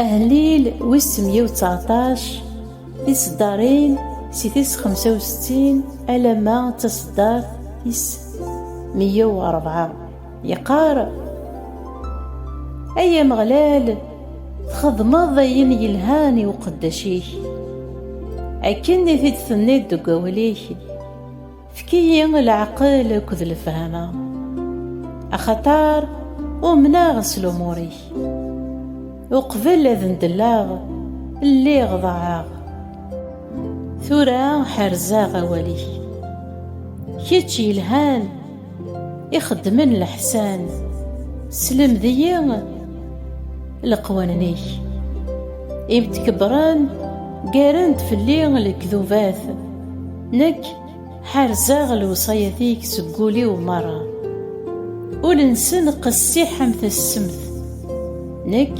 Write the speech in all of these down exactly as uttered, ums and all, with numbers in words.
Ahellil wis meyya u tseɛṭac, tiseddarin si tis xemsa u settin alamma d taseddart tis meyya u rebɛa, yeqqar: Ay Ameɣlal, txedmeḍ ayen yelhan i uqeddac-ik, akken i t-id-tenniḍ deg wawal-ik. Efk-iyi leɛqel akked lefhama, axaṭer umneɣ s lumuṛ-ik. Uqbel ad ndeleɣ, lliɣ ḍaɛeɣ. Tura ḥerzeɣ awal-ik. Kečč yelhan, ixeddmen leḥsan, slemd-iyi leqwanen-ik. Imtkebbren ggaren-d fell-i lekdubat. Nekk ḥerzeɣ lewṣayat-ik seg wul-iw merra. Ul-nsen qessiḥ am tassemt. Nekk,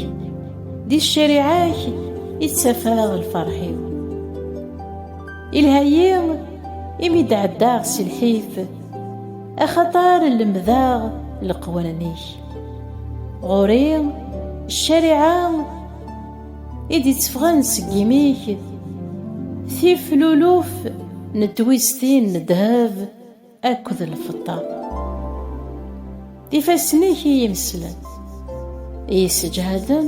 di ccariɛa-k i ttafeɣ lferḥ-iw. Ilha-yi imi d-ɛeddaɣ si lḥif, axaṭer lemdeɣ leqwanen-ik. Ɣur-i, ccariɛa i d-itteffɣen seg imi-k, tif luluf n twistin n ddheb akked lfeṭṭa. D ifassen-ik i yimeslen, i yesseǧhaden.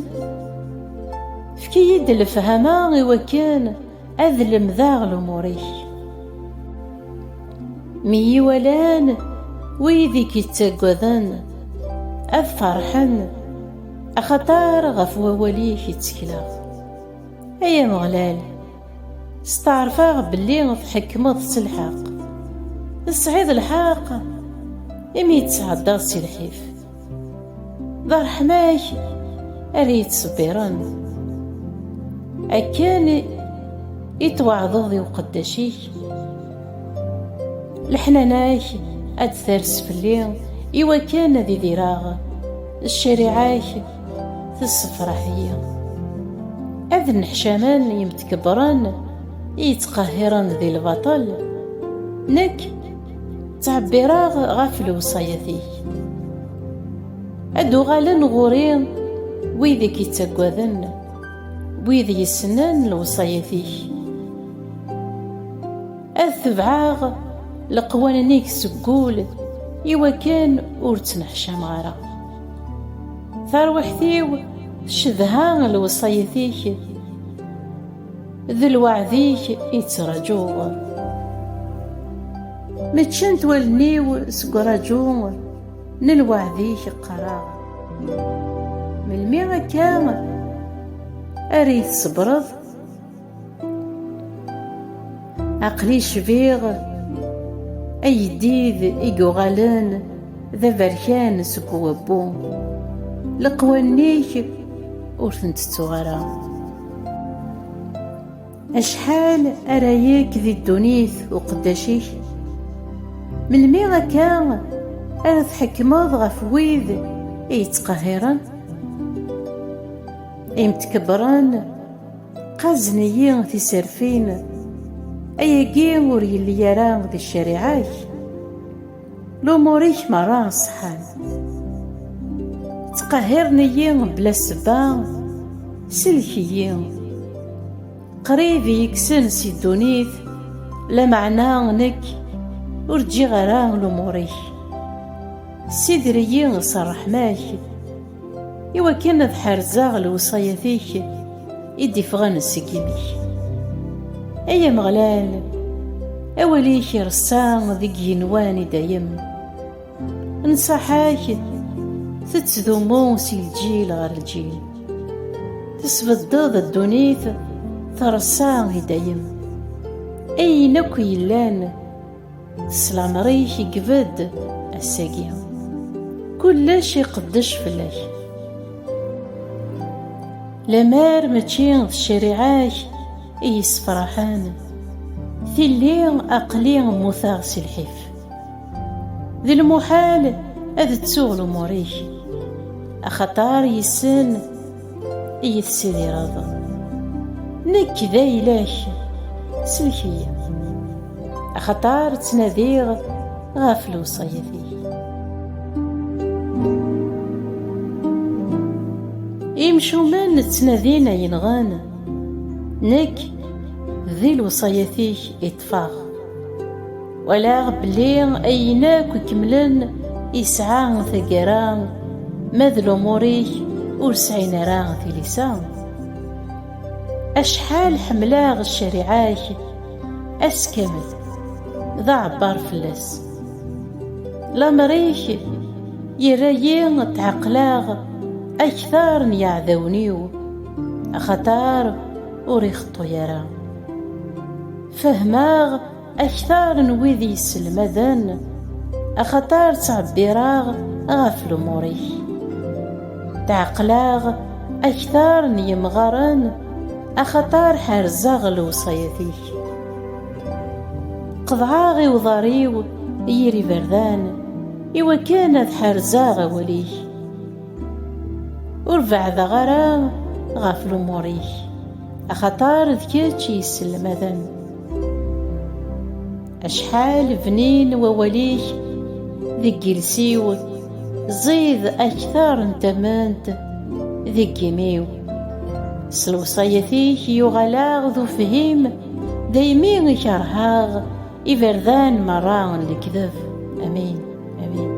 Efk-iyi-d lefhama i wakken ad lemdeɣ lumuṛ-ik. Mi yi-walan wid i k-ittaggaden, ad ferḥen, axaṭer ɣef wawal-ik i ttekleɣ. Ay Ameɣlal, steɛṛfeɣ belli tḥekmeḍ s lḥeqq. Tesɛiḍ lḥeqq imi i d-tesɛeddaḍ si lḥif. D ṛṛeḥma-k ara yettṣebbiren. Akken i tweɛdeḍ i uqeddac-ik, leḥnana-k ad d-ters fell-i, iwakken ad idireɣ ccariɛa-k tessefraḥ-iyi. Ad nneḥcamen yimtkebbren i yettqehhiren di lbaṭel, nekk ttɛebbireɣ ɣef lewṣayat-ik. Ad d-uɣalen ɣur-i wid i k-ittaggaden, wid yessnen lewṣayat-ik. Ad tebɛeɣ leqwanen-ik seg wul, iwakken ur ttneḥcameɣ ara. Tarwiḥt-iw tcedha lewṣayat-ik, d lweɛd-ik i ttraǧuɣ. Meččent wallen-iw seg uraǧu n lweɛd-ik qqareɣ. Melmi akka ara yi-tṣebbreḍ? Aql-i cbiɣ ayeddid i yuɣalen d aberkan seg uwabbu. Leqwanen-ik ur ten-tettuɣ ara. Acḥal ara yekk di ddunit uqeddac-ik? Melmi akka ara tḥekmeḍ ɣef wid i yettqehhiren? Imtkebbren qqazen-iyi tiserfin, ayagi ur yelli ara di ccariɛa-k. Lumuṛ-ik merra ṣeḥḥan. Ttqehhiren-iyi bla ssebba, sellek-iyi. Qrib i yi-kksen si ddunit, lameɛna nekk ur ǧǧiɣ ara lumuṛ-ik. Ssider-iyi s ṛṛeḥma-k, iwakken ad ḥerzeɣ lewṣayat-ik i d-iffɣen seg imi-k. Ay Ameɣlal, awal-ik ireṣṣa deg yigenwan i dayem. Nnṣaḥa-k tettdumu si lǧil ɣer lǧil. Tesbeddeḍ ddunit treṣṣa i dayem. Ayen akk yellan s lamer-ik i ibedd ass-agi. Kullec iqeddec fell-ak. Lamer mačči d ccariɛa-k i yessefraḥen, tilli aql-i mmuteɣ si lḥif. D lmuḥal ad ttuɣ lumuṛ-ik, axaṭer yes-sen i yi-tessidireḍ. Nekk d ayla-k, sellek-iyi, axaṭer ttnadiɣ ɣef lewṣayat-ik. Imcumen ttnadin ay nɣen, nekk di lewṣayat-ik i ṭṭfeɣ. Walaɣ belli ayen akk ikemlen isɛa taggara, ma d lumuṛ-ik ur sɛin ara tilisa. Acḥal ḥemmleɣ ccariɛa-k, ass kamel d aɛebbar fell-as. Lamer-ik yerra-yi tɛeqleɣ akter n yeɛdawen-iw, axaṭer ur ixeṭṭu ara. Fehmeɣ akter n wid yesselmaden, axaṭer ttɛebbireɣ ɣef lumuṛ-ik. Tɛeqleɣ akter n yemɣaren, axaṭer ḥerzeɣ lewṣayat-ik. Qeḍɛeɣ i uḍar-iw yir iberdan, iwakken ad ḥerzeɣ awal-ik. Ur beɛdeɣ ara ɣef lumuṛ-ik, axaṭer d kečč i yesselmaden. Acḥal bnin wawal-ik deg yiles-iw, ẓid akter n tament deg imi-w. S lewṣayat-ik yuɣaleɣ d ufhim, daymi i kerheɣ iberdan merra n lekdeb. Amin, amin.